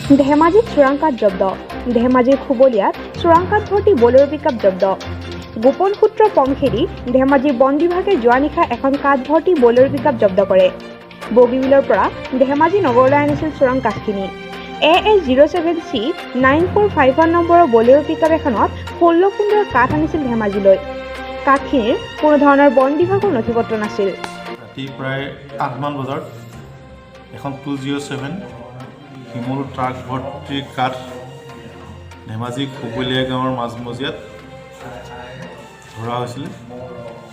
ধেমাজিত চোৰাং কাঠ জব্দ। ধেমাজিৰ খুবলীয়াত চোৰাং কাঠ ভৰ্তি বলেৰো পিকআপ জব্দ। গোপন সূত্ৰ পম খেদি ধেমাজিৰ বন বিভাগে যোৱা নিশা এখন কাঠ ভৰ্তি বলেৰো পিকআপ জব্দ কৰে। বগীবিলৰ পৰা ধেমাজি নগৰলৈ আনিছিল চোৰাং কাঠখিনি। AS 07 C 9451 নম্বৰৰ বলেৰো পিকআপ এখনত 16 পোণ্ডৰ কাঠ আনিছিল ধেমাজিলৈ। কাঠখিনিৰ কোনো ধৰণৰ বন বিভাগৰ নথি পত্ৰ নাছিল। ৰাতি প্ৰায় 8মান বজাত এখন 207 শিমলু ট্ৰাক ভৰ্তি কাঠ ধেমাজি খুবলীয়া গাঁৱৰ মাজমজিয়াত ধৰা হৈছিলে।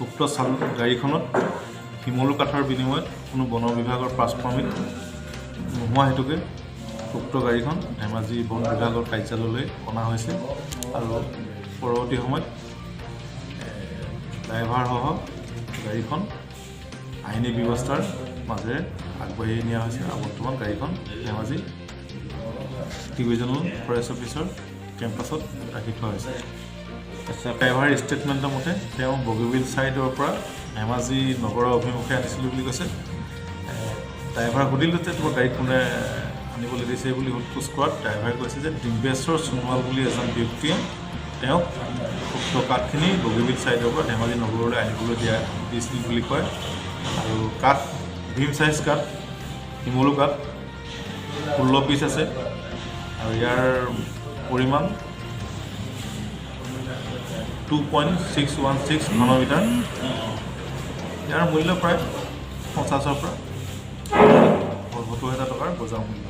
উক্ত চাল গাড়ীখনত শিমলু কাঠৰ বিনিময়ত কোনো বন বিভাগৰ পাছ পাৰ্মিট নোহোৱা হেতুকে উক্ত গাড়ীখন ধেমাজি বন বিভাগৰ কাৰ্যালয়লৈ অনা হৈছে আৰু পৰৱৰ্তী সময়ত ড্ৰাইভাৰসহ গাড়ীখন আইনী ব্যৱস্থাৰ মাজেৰে আগবাঢ়ি নিয়া হৈছে আৰু বৰ্তমান গাড়ীখন ধেমাজি ডিভিজনেল ফৰেষ্ট অফিচৰ কেম্পাছত ৰাখি থোৱা হৈছে। ড্ৰাইভাৰ ষ্টেটমেণ্টৰ মতে তেওঁ বগীবিল ছাইডৰ পৰা ধেমাজি নগৰৰ অভিমুখে আনিছিলোঁ বুলি কৈছে। ড্ৰাইভাৰক সুধিলোঁ যে তোমাৰ গাড়ী কোনে আনিবলৈ দিছে বুলি সোধ পোছ কৰাত ড্ৰাইভাৰে কৈছে যে ডিম্বেশ্বৰ সোণোৱাল বুলি এজন ব্যক্তিয়ে তেওঁক উক্ত কাঠখিনি বগীবিল ছাইডৰ পৰা ধেমাজি নগৰলৈ আনিবলৈ দিছিল বুলি কয়। আৰু কাঠ ভীম চাইজ কাঠ, শিমলু কাঠ 16 পিচ আছে আৰু ইয়াৰ পৰিমাণ 2.616 ঘনমিটাৰ। ইয়াৰ মূল্য প্ৰায় 50ৰ পৰা 70 হাজাৰ টকাৰ বজাৰ মূল্য।